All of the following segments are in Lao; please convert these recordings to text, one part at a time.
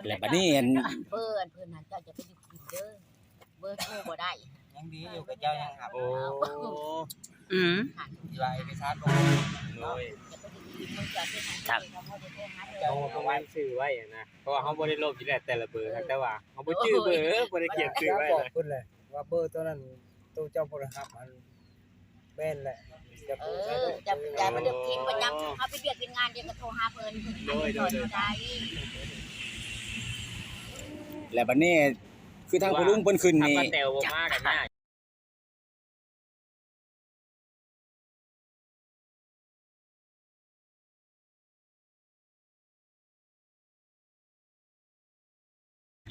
ແລ້ວບັດນີ້ອັນ ເບີອັນເພິ່ນຫັ້ນ ເຈົ້າຈະໄປດິນເດີ ເບີໂທບໍ່ໄດ້ ຍັງດີຢູ່ ເຂົາເຈົ້າຍັງຮັບ ໂອ້ ອືມ ທີ່ວ່າເອກະສານບໍ່ຄົບເນາະ ໂດຍ ຈະໄປດິນເດີ ເຂົາເຈົ້າ ເຈົ້າ ເຂົາເຈົ້າເອົາໄວ້ຊື່ໄວ້ນະ ເພາະວ່າເຮົາບໍ່ໄດ້ລົບຢູ່ແລ້ວແຕ່ລະເບີ ເອີ ແຕ່ວ່າເຮົາບໍ່ຈື່ເບີ ໂດຍ ບໍ່ໄດ້ຂຽນຊື່ໄວ້ ບອກເພິ່ນແຫຼະວ່າເບີໂຕນັ້ນ ໂຕເຈົ້າບໍ່ໄດ້ຮັບ ອັນ ແມ່ນແຫຼະ ເອີ ຈະ ຢ່າໄປເລືອກທີມປະຈຳ ເຮົາໄປວຽກເຮັດງານ ດຽວກໍໂທຫາເພິ່ນ ໂດຍ ໂດຍ ໂດຍ ໄດ້ ແລ້ວບັດນີ້ ຄືທາງພໍ່ລຸງເພິ່ນຂຶ້ນນີ້ ຖ້າປ້າແຕວບໍ່ມາກໍຍາກ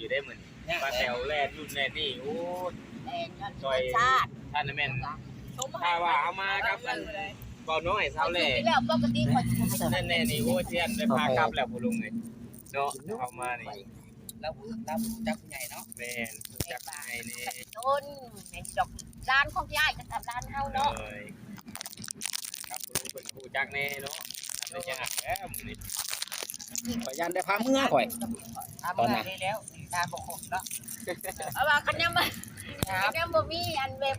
ຢູ່ໄດ້ມື້ນີ້ ປ້າແຕວແລ່ນນັ້ນແລ່ນນີ້ ໂອ້ຍ ແລ່ນຍ້ອນ ຊ່ອຍ ທຳມະຊາດ ທ່ານນະແມ່ນ ຖ້າວ່າເຮົາມາກັບອັນ ເບົານ້ອຍ ຊາວແຫຼ້ ແລ້ວປົກກະຕິຂ້ອຍຊິ ນັ້ນແນ່ນີ້ ໂອ້ຍ ຊິໄດ້ພາກັບແລ້ວ ພໍ່ລຸງເອີຍ ເນາະ ເຮົາມານີ້ ລາວ ລາວຮູ້ຈັກຜູ້ໃຫຍ່ເນາະ ແມ່ນ ຮູ້ຈັກຜູ້ໃຫຍ່ແນ່ ໂດນ ແມ່ນດອກ ຫຼານຂອງຍາຍກັບຫຼານເຮົາເນາະ ໂດຍ ກັບຜູ້ເພິ່ນຮູ້ຈັກແນ່ເນາະ ເປັນຫຍັງແລ້ວມື້ນີ້ ຂ້ອຍຢ້ານໄດ້ພາເມືອຂ້ອຍ ຕອນນັ້ນ ເອົາວ່າຄັນຍັງບໍ່ ຄັນຍັງບໍ່ມີອັນແບບ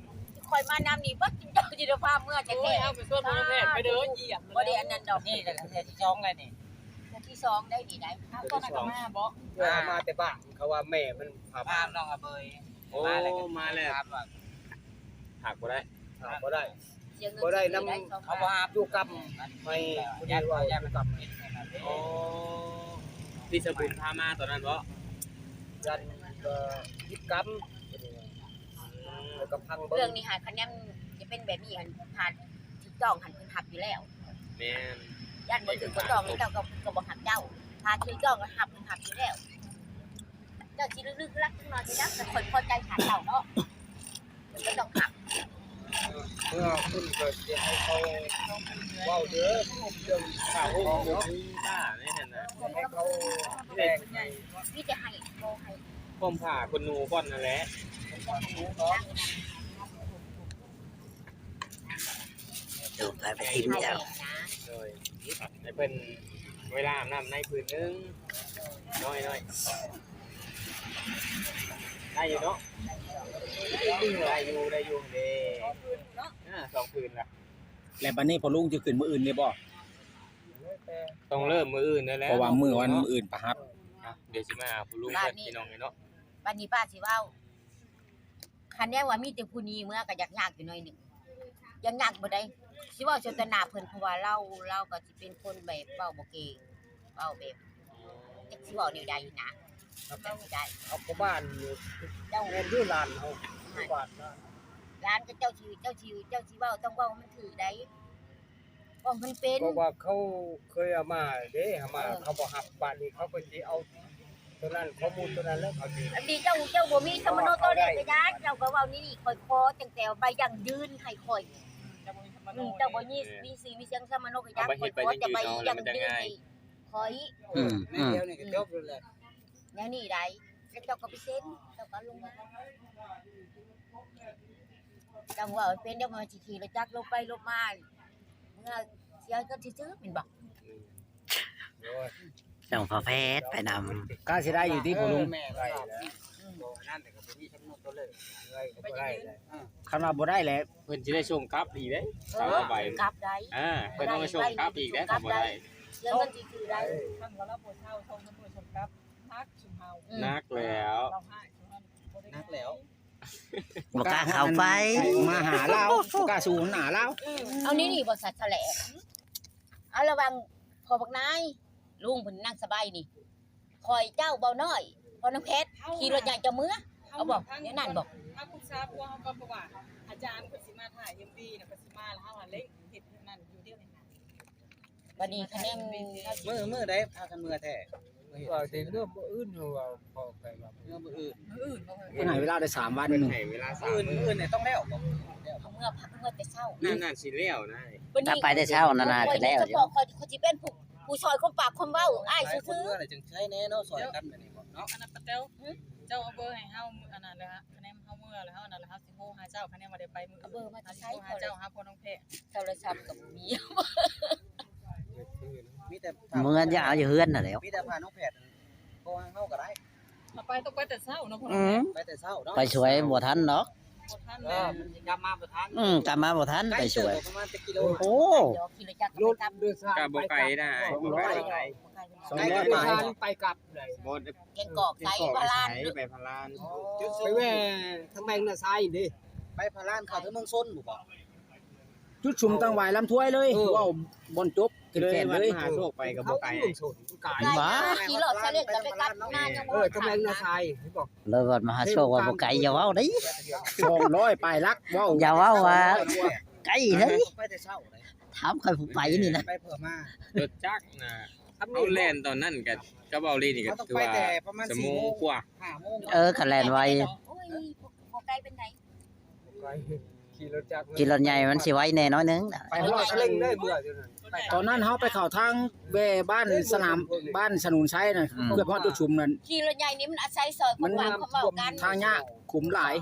ຂ້ອຍມານຳນີ້ ເບິດເຈົ້າຊິໄດ້ພາເມືອແທ້ໆ ໂອ້ຍ ເອົາໄປຊວນໝໍແພດໄປເດີ ຢ້ຽມ ບໍ່ໄດ້ອັນນັ້ນດອກ ນີ້ແຫຼະເທື່ອທີສອງແລ້ວນີ້ ເທື່ອທີສອງໄດ້ນີ້ໄດ໋ ເອົາຕອນນັ້ນກໍມາບໍ່ ເອີ ມາແຕ່ບ້ານ ເຂົາວ່າແມ່ມັນພາມາ ພານ້ອງອະເບີຍ ໂອ້ ມາແລ້ວ ພາກບໍ່ໄດ້ ພາກບໍ່ໄດ້ ບໍ່ໄດ້ນຳ ເຂົາບໍ່ຮັບ ຢູ່ກັບໃຫ້ຜູ້ນີ້ເວົ້າຢູ່ກັບ ໂອ້ ທີ່ສະບຸນພາມາຕອນນັ້ນບໍ່ ຍັນກໍຜິດກັບ ແລ້ວກໍຟັງເບິ່ງ ເລື່ອງນີ້ຫາ ຄັນຍັງຈະເປັນແບບນີ້ຫັ້ນ ຖ້າຖືກຕ້ອງຫັ້ນເພິ່ນຮັບຢູ່ແລ້ວ ແມ່ນ ຢ້ານບໍ່ຖືກບໍ່ຕ້ອງນີ້ເຈົ້າກໍ ກໍບໍ່ຮັບເຈົ້າ ຖ້າຖືກຕ້ອງກໍຮັບ ເພິ່ນຮັບຢູ່ແລ້ວ ເຈົ້າຊິລຶກໆລັກຈັກໜ້ອຍກໍຍັງ ແຕ່ຂ້ອຍພໍໃຈຖ້າເຈົ້າເນາະ ເພິ່ນກໍຕ້ອງຮັບ ເມື່ອພຸ້ນກໍຊິໃຫ້ເຂົາເວົ້າເດີ ເລື່ອງຂ້າວຂອງເນາະ ມີບ້າໃນຫັ້ນນະ ໃຫ້ເຂົາແບ່ງໃຫ້ ມີແຕ່ໃຫ້ ບໍ່ໃຫ້ ຄວາມຜ້າຂົນໜູກ່ອນນັ້ນແຫຼະ ໂດຍ ໄປ ໄປທີມເຈົ້າ ໂດຍ ໃຫ້ເພິ່ນເວລາອາບນ້ຳໃນຜືນໜຶ່ງ ນ້ອຍໆ ໄດ້ຢູ່ເນາະ ໄດ້ຢູ່ ໄດ້ຢູ່ເດ້ ສອງຜືນເນາະ ອ່າ ສອງຜືນລະ ແລ້ວບັດນີ້ພໍ່ລຸງຈະຂຶ້ນມື້ອື່ນນີ້ບໍ່? ຕ້ອງເລີ່ມມື້ອື່ນນັ້ນແຫຼະ ເພາະວ່າມື້ວັນມື້ອື່ນປະຫັບ ດຽວຊິມາຫາພໍ່ລຸງເພິ່ນ ພີ່ນ້ອງເອີຍເນາະ ບັດນີ້ປ້າຊິເວົ້າ ຄັນແນວວ່າມີແຕ່ຜູ້ນີ້ເມືອກໍຢາກຍາກຢູ່ໜ້ອຍໜຶ່ງ ຢາກຍາກບໍ່ໄດ້ ຊິເວົ້າໃສ່ຕໍ່ໜ້າເພິ່ນ ເພາະວ່າລາວ ລາວກໍຊິເປັນຄົນແບບເວົ້າບໍ່ເກັ່ງ ເວົ້າແບບ ຈັກຊິເວົ້າແນວໃດນະ ເຮົາກໍຊິໄດ້ ເຮົາກໍບ້ານຢູ່ ເຈົ້າ ແມ່ນຢູ່ຫຼານເຮົາ ຢູ່ບ້ານນະ ຫຼານກໍເຈົ້າຊິ ເຈົ້າຊິ ເຈົ້າຊິເວົ້າ ຕ້ອງເວົ້າໃຫ້ມັນຖືກໃດ ເວົ້າໃຫ້ມັນເປັນ ເພາະວ່າເຂົາເຄີຍເອົາມາເດ້ ເອົາມາ ເອີ ເຂົາບໍ່ຮັບ ບາດນີ້ເຂົາກໍຊິເອົາ ຕົວນັ້ນ ຂໍ້ມູນຕົວນັ້ນແລ້ວເຂົາຊິ ອັນນີ້ເຈົ້າ ເຈົ້າບໍ່ມີສຳມະໂນຕົວເລກກໍຢ່າ ເຈົ້າກໍເວົ້ານີ້ ຂ້ອຍຂໍຕັ້ງແຕ່ໃບຢັ້ງຢືນໃຫ້ຂ້ອຍ ເຈົ້າບໍ່ມີສຳມະໂນ ອືມ ເຈົ້າບໍ່ມີ ມີຊື່ມີສຽງສຳມະໂນກໍຢ່າ ຂ້ອຍຂໍແຕ່ໃບຢັ້ງຢືນໃຫ້ຂ້ອຍ ອືມ ແມ່ນ ອືມ ດຽວນີ້ກໍຈົບແລ້ວແຫຼະ ແນວນີ້ໄດ໋ ແລ້ວເຈົ້າກໍໄປເຊັນ ເຈົ້າກໍລົງມາ ເຈົ້າເວົ້າໃຫ້ເປັນ ດຽວມັນຊິຂີ່ລົດຈັກຫຼົບໄປຫຼົບມາ ເມືອເສຍເງິນຊື່ໆ ແມ່ນບໍ່? ອືມ ໂອ້ຍ ສົ່ງພໍ່ແພດໄປນຳ ກໍຊິໄດ້ຢູ່ຕິ ພໍ່ລຸງ ເອີ ແມ່ນແລ້ວ ອືມ ບໍ່ອັນນັ້ນແຕ່ກໍບໍ່ມີສຳນວນຕົວເລີກ ເອີ ກໍບໍ່ໄດ້ແຫຼະ ເອີ ຄັນວ່າບໍ່ໄດ້ແຫຼະ ເພິ່ນຊິໄດ້ສົ່ງກັບອີກເດ້ ເອີ ສາມຮ້ອຍໃບ ກັບໄດ້ ອ່າ ເພິ່ນຕ້ອງໄດ້ສົ່ງກັບອີກເດ້ ຖ້າບໍ່ໄດ້ ເສຍເງິນຊື່ໆ ໄດ້ ຄັນວ່າລາວບໍ່ເຊົ່າ ສົ່ງ ເພິ່ນບໍ່ສົ່ງກັບ ໜັກຊຸມເຮົາ ອືມ ໜັກແລ້ວ ເຮົາຮ້າຍຊຸມເຮົາບໍ່ໄດ້ ໜັກແລ້ວ ບໍ່ກ້າເຂົ້າໄປ ມາຫາລາວ ບໍ່ກ້າສູ້ໜ້າລາວ ເອົານີ້ນີ້ບໍ່ສັດສະແຫຼະ ເອົາລະຫວ່າງພໍ່ບັກນາຍ ລຸງເພິ່ນນັ່ງສະບາຍນີ້ ຂ້ອຍເຈົ້າເບົານ້ອຍ ພໍ່ນ້ອງແຄດ ຂີ່ລົດໃຫຍ່ເຈົ້າເມືອ ເອົາບໍ່ ແນວນັ້ນບໍ່ ມາປຶກສາຜົວເຮົາກ່ອນ ເພາະວ່າອາຈານເພິ່ນຊິມາຖ່າຍເອັມວີ ແລ້ວເພິ່ນຊິມາ ແລ້ວເຮົາຫັ້ນເລັ່ງເຮັດນັ້ນຢູ່ດຽວນີ້ນະ ບັດນີ້ຄະແນນ ມື້ ມື້ໃດພາກັນເມືອແທ້? ວ່າຊິເມືອມື້ອື່ນ ເພາະວ່າພໍໄປວ່າ ເມືອມື້ອື່ນ ມື້ອື່ນບໍ່ເອີຍ? ເພິ່ນໃຫ້ເວລາໄດ້ສາມວັນ ເພິ່ນໃຫ້ເວລາສາມມື້ ມື້ອື່ນນີ້ຕ້ອງແລ້ວບໍ່? ເອົາເມືອ ພາເມືອແຕ່ເຊົ້າ ນັ້ນ ນັ້ນຊິແລ້ວນະ ໄປແຕ່ເຊົ້ານັ້ນນະ ຊິແລ້ວຢູ່ ຂ້ອຍ ຂ້ອຍຊິເປັນຜູ້ ຜູ້ຊ່ອຍຄວາມປາກຄວາມເວົ້າ ອ້າຍຊື່ໆ ເມື່ອແລ້ວຈຶ່ງໃຊ້ແນ່ເນາະ ຊ່ອຍກັນແບບນີ້ເນາະ ອັນນັ້ນປະແຕວ ເຈົ້າເອົາເບີໃຫ້ເຮົາ ອັນນັ້ນແຫຼະ ຄະແນນເຮົາເມືອແລ້ວ ເຮົາອັນນັ້ນແລ້ວ ເຮົາ ໂທຫາເຈົ້າ ຄະແນນວ່າໄດ້ໄປມື້ອື່ນ ເອົາເບີມາແຕ່ໃສ ເຮົາຊິໂທຫາເຈົ້າ ຫາພໍ່ນ້ອງແພດ ໂທລະສັບກໍບໍ່ມີ ມີແຕ່ ເມືອຢ່າເອົາຢູ່ເຮືອນຫັ້ນແຫຼ້ວ ມີແຕ່ພານ້ອງແພດ ເຮົາກໍໄດ້ ເຮົາໄປ ຕ້ອງໄປແຕ່ເຊົ້າເນາະ ອືມ ໄປແຕ່ເຊົ້າເນາະ ໄປຊ່ວຍບໍ່ທັນດອກ ບໍ່ທັນ ເອີ ແລ້ວ ມັນຊິກັບມາບໍ່ທັນ ອືມ ກັບມາບໍ່ທັນ ໄປຊ່ວຍ ປະມານຈັກກິໂລ ໂອ້ ຂີ່ລົດຈັກກະໄປກັບ ກໍບໍ່ໄກນະ ບໍ່ໄກ ສອງຮ້ອຍ ໄປກັບ ໄປກັບເລີຍ ບໍ່ ແກງກອກໄຊ ແກງກອກໄຊ ພະລານ ໄປພະລານ ອໍ ໄປແວ່ທາງແບງນາຊາຍເດ້ ໄປພະລານເຂົ້າເຖິງເມືອງຊົນພຸ້ນບໍ? ຈຸດຊຸມຕັ້ງຫວາຍລຳຖ້ວຍເລີຍ ເອີ ເວົ້າບ່ອນຈົບ ແກ່ນເລີຍ ມະຫາໂຊກໄປກໍບໍ່ໄກ ໄກ ຂີ່ລົດຊາເລັງກໍໄປກັບນາຍັງ ເອີ ກຳລັງນາຊາຍ ເຫັນບໍ່? ເລີຍວັດມະຫາໂຊກວ່າບໍ່ໄກ ຢ່າເວົ້າເດ້ ສອງຮ້ອຍປາຍຫຼັກ ເວົ້າ ຢ່າເວົ້າວ່າໄກເດ້ ໄປແຕ່ເຊົ້າເດ້ ຖາມຂ້ອຍຜູ້ໄປນີ້ນະ ໄປເພື່ອມາ ລົດຈັກນະ ເຮົາແລ່ນຕອນນັ້ນກໍ ກັບເວົ້າລີນີ້ກໍຖືວ່າຊົ່ວໂມງກວ່າ ຫ້າໂມງ ເອີ ກໍແລ່ນໄວ ໂອ້ຍ ບໍ່ໄກປານໃດ ຂີ່ລົດຈັກ ຂີ່ລົດໃຫຍ່ມັນຊິໄວແດ່ໜ້ອຍໜຶ່ງ ໄປຮອດສະເລັງເລີຍ ເມື່ອ ຕອນນັ້ນເຮົາໄປເຂົ້າທາງແວ່ບ້ານສະໜາມ ບ້ານສະໜູນໄຊນະ ອືມ ເກືອບຮອດຈຸດຊຸມນັ້ນ ຂີ່ລົດໃຫຍ່ນີ້ມັນອາໄສຊອຍຂອງຫວ່າງ ມັນຂອງເວົ້າກັນ ທາງຍາກຂຸມຫຼາຍ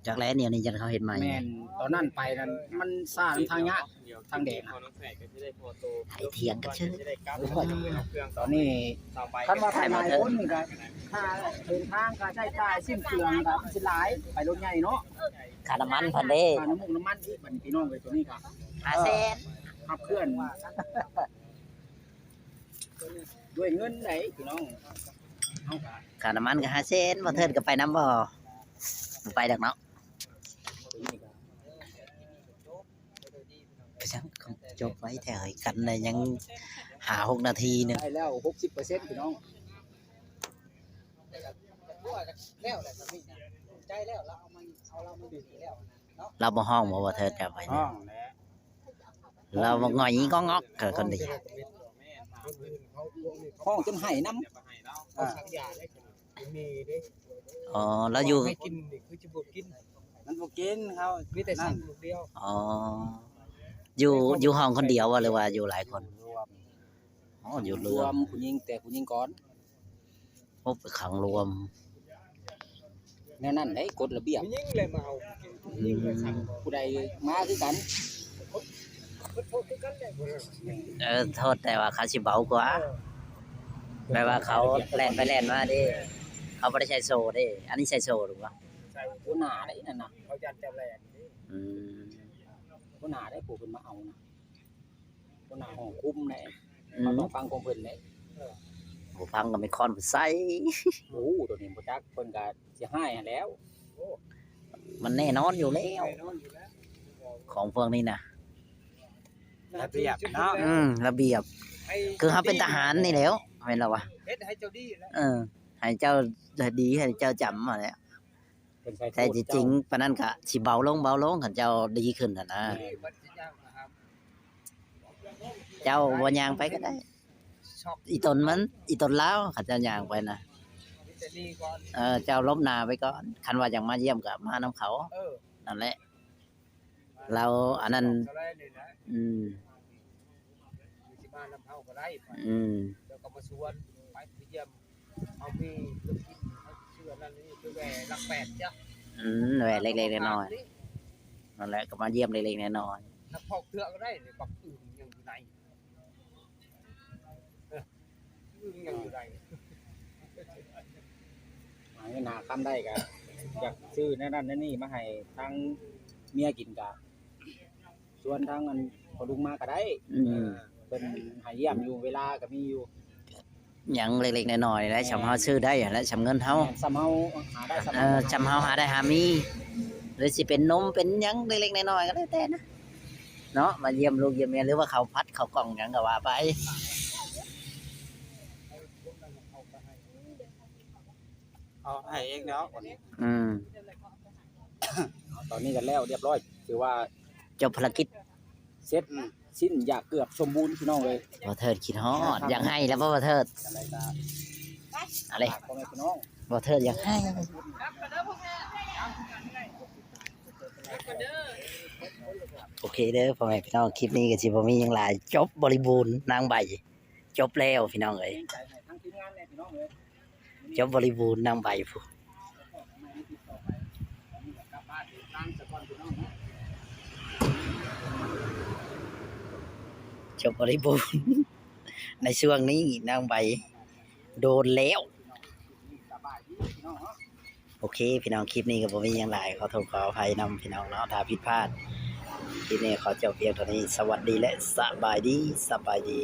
ຈັກແລ້ວ ດຽວນີ້ຍັງເຂົາເຮັດໃໝ່ ແມ່ນ ຕອນນັ້ນໄປນັ້ນມັນຊ້ານຳທາງຍາກ ທາງແດງ ໃຫ້ຖຽງກັນຊື່ ຕອນນີ້ຄັນວ່າໄປຫຼາຍຄົນນີ້ກໍ ຄ່າເດີນທາງ ຄ່າໃຊ້ຈ່າຍ ສິ້ນເປືອງກໍມັນຊິຫຼາຍ ໄປລົດໃຫຍ່ເນາະ ຄ່ານ້ຳມັນເພິ່ນເດ້ ຄ່ານ້ຳມັນອີກ ບັດນີ້ພີ່ນ້ອງເອີຍ ຕົວນີ້ກໍຫ້າແສນ ຂັບເຄື່ອນ ດ້ວຍເງິນໃດ໋ພີ່ນ້ອງ ເຮົາກໍ ຄ່ານ້ຳມັນກໍຫ້າແສນ ບໍ່ເທີດກໍໄປນຳບໍ່? ບໍ່ໄປດອກເນາະ ເປັນຫຍັງຄືຈົບໄວແທ້ເຮີ້ຍ ກັນໄດ້ຍັງຫ້າຫົກນາທີໜຶ່ງ ໄດ້ແລ້ວຫົກສິບເປີເຊັນພີ່ນ້ອງ ແລ້ວແຫຼະ ໃຈແລ້ວ ລາວເອົາມາ ເອົາລາວມາຢູ່ນີ້ແລ້ວນະເນາະ ລາວບໍ່ຮ້ອງບໍ່ ບໍ່ເທີດກັບໄປນີ້ ຮ້ອງແຫຼະ ລາວບໍ່ຫງອຍງອກໆ ຄົນດີ ຮ້ອງຈົນໄຫ້ນຳ ອ່າ ອໍ ລາວຢູ່ ໃຫ້ກິນນີ້ຄືຊິບໍ່ກິນ ມັນບໍ່ກິນ ເຮົາມີແຕ່ສັກລູກດຽວ ອໍ ຢູ່ ຢູ່ຫ້ອງຄົນດຽວບໍ່ ຫຼືວ່າຢູ່ຫຼາຍຄົນ? ຢູ່ລວມ ອໍ ຢູ່ລວມ ຜູ້ຍິງ ແຕ່ຜູ້ຍິງກ່ອນ ໂອ້ ໄປຂັງລວມ ແນວນັ້ນເດ້ ກົດລະບຽບ ຜູ້ຍິງແຫຼະມາເອົາ ຜູ້ຍິງແຫຼະສັ່ງ ຜູ້ໃດມາຄືກັນ ເອີ ໂທດແຕ່ວ່າເຂົາຊິເບົາກວ່າ ແບບວ່າເຂົາແລ່ນໄປແລ່ນມາເດ້ ເຂົາບໍ່ໄດ້ໃສ່ໂສ້ເດ້ ອັນນີ້ໃສ່ໂສ້ຫຼືບໍ່? ໃສ່ ຫົວໜ້າເດ້ນັ້ນນະ ເຂົາຢ້ານເຈົ້າແລ່ນເດ້ ອືມ ຫົວໜ້າເດ້ ຜູ້ເພິ່ນມາເອົານະ ຫົວໜ້າຫ້ອງຄຸມເດ້ ອືມ ເຮົາຕ້ອງຟັງຂອງເພິ່ນເດ້ ບໍ່ຟັງກໍແມ່ນຄ້ອນໃສ່ ໂອ້ ໂຕນີ້ບໍ່ຈັກ ເພິ່ນກໍຊິຮ້າຍຫັ້ນແລ້ວ ມັນແນ່ນອນຢູ່ແລ້ວ ແນ່ນອນຢູ່ແລ້ວ ຂອງພວກນີ້ນະ ລະບຽບເນາະ ອືມ ລະບຽບ ຄືເຮົາເປັນທະຫານນີ້ແຫຼ້ວ ແມ່ນລະວະ ເຮັດໃຫ້ເຈົ້າດີແລ້ວ ເອີ ໃຫ້ເຈົ້າດີ ໃຫ້ເຈົ້າຈຳຫັ້ນແຫຼະ ແຕ່ທີ່ຈິງປານນັ້ນກະຊິເບົາລົງ ເບົາລົງ ຄັນເຈົ້າດີຂຶ້ນຫັ້ນນະ ເຈົ້າບໍ່ຍ່າງໄປກໍໄດ້ ອີຕົນມັນ ອີຕົນລາວ ຄັນເຈົ້າຍ່າງໄປນະ ເອີ ເຈົ້າຫຼົບໜ້າໄປກ່ອນ ຄັນວ່າຢາກມາຢ້ຽມກໍມານຳເຂົາ ເອີ ນັ້ນແຫຼະ ລາວອັນນັ້ນ ອືມ ຊິມານຳເຮົາກໍໄດ້ ອືມ ເຈົ້າກໍມາຊວນ ໄປ ໄປຢ້ຽມ ເຮົາມີເຄື່ອງກິນ ເຮົາຊື້ອັນນັ້ນນີ້ ຄືແວ່ຫຼັກແປດຈ້ະ ອືມ ແວ່ເລັກໆນ້ອຍໆ ນັ້ນແຫຼະ ກໍມາຢ້ຽມເລັກໆນ້ອຍໆ ນັກພອກເທື່ອກໍໄດ້ ບັກອຶ່ງຍັງຢູ່ໃນ ອຶ່ງຍັງຢູ່ໃນ ຫາເງິນຫາຄຳໄດ້ກໍຢາກຊື້ແນວນັ້ນແນວນີ້ມາໃຫ້ທາງເມຍກິນ ກໍ ຊວນທາງອັນພໍ່ລຸງມາກໍໄດ້ ອືມ ເພິ່ນໃຫ້ຢ້ຽມຢູ່ ເວລາກໍມີຢູ່ ຫຍັງເລັກໆນ້ອຍໆແຫຼະ ສ່ຳເຮົາຊື້ໄດ້ຫັ້ນແຫຼະ ສ່ຳເງິນເຮົາ ແມ່ນ ສ່ຳເຮົາຫາໄດ້ ສ່ຳ ເອີ ເຮົາ ສ່ຳເຮົາຫາໄດ້ຫາມີ ຫຼືຊິເປັນນົມເປັນຫຍັງເລັກໆນ້ອຍໆກໍແລ້ວແຕ່ນະ ເນາະ ມາຢ້ຽມລູກຢ້ຽມເມຍ ຫຼືວ່າເຂົ້າຜັດເຂົ້າກ່ອງຫຍັງກໍວ່າໄປ ເອົາໃຫ້ເອງແລ້ວ ອືມ ຕອນນີ້ກໍແລ້ວຮຽບຮ້ອຍ ຖືວ່າຈົບພາລະກິດ ເສັດສິ້ນຢ່າງເກືອບສົມບູນ ພີ່ນ້ອງເອີຍ ບໍ່ເທີດຄິດຮອດ ຢາກໃຫ້ແລ້ວບໍ່ ບໍ່ເທີດ ຈັ່ງໃດກໍ ອາເລ ພໍ່ແມ່ພີ່ນ້ອງ ບໍ່ເທີດຢາກໃຫ້ ໂອເຄເດີພໍ່ແມ່ພີ່ນ້ອງ ຄລິບນີ້ກໍຊິບໍ່ມີຫຍັງຫຼາຍ ຈົບບໍລິບູນນາງໃບ ຈົບແລ້ວພີ່ນ້ອງເອີຍ ຈົບບໍລິບູນນາງໃບພຸ້ນ ຈົບບໍລິບູນໃນຊ່ວງນີ້ນາງໃບ ໂດນແລ້ວ ໂອເຄ ພີ່ນ້ອງ ຄລິບນີ້ກໍບໍ່ມີຫຍັງຫຼາຍ ຂໍໂທດຂໍອະໄພນຳພີ່ນ້ອງເນາະ ຖ້າຜິດພາດ. ຄລິບນີ້ຂໍຈົບພຽງເທົ່ານີ້ ສະຫວັດດີ ແລະ ສະບາຍດີ ສະບາຍດີ.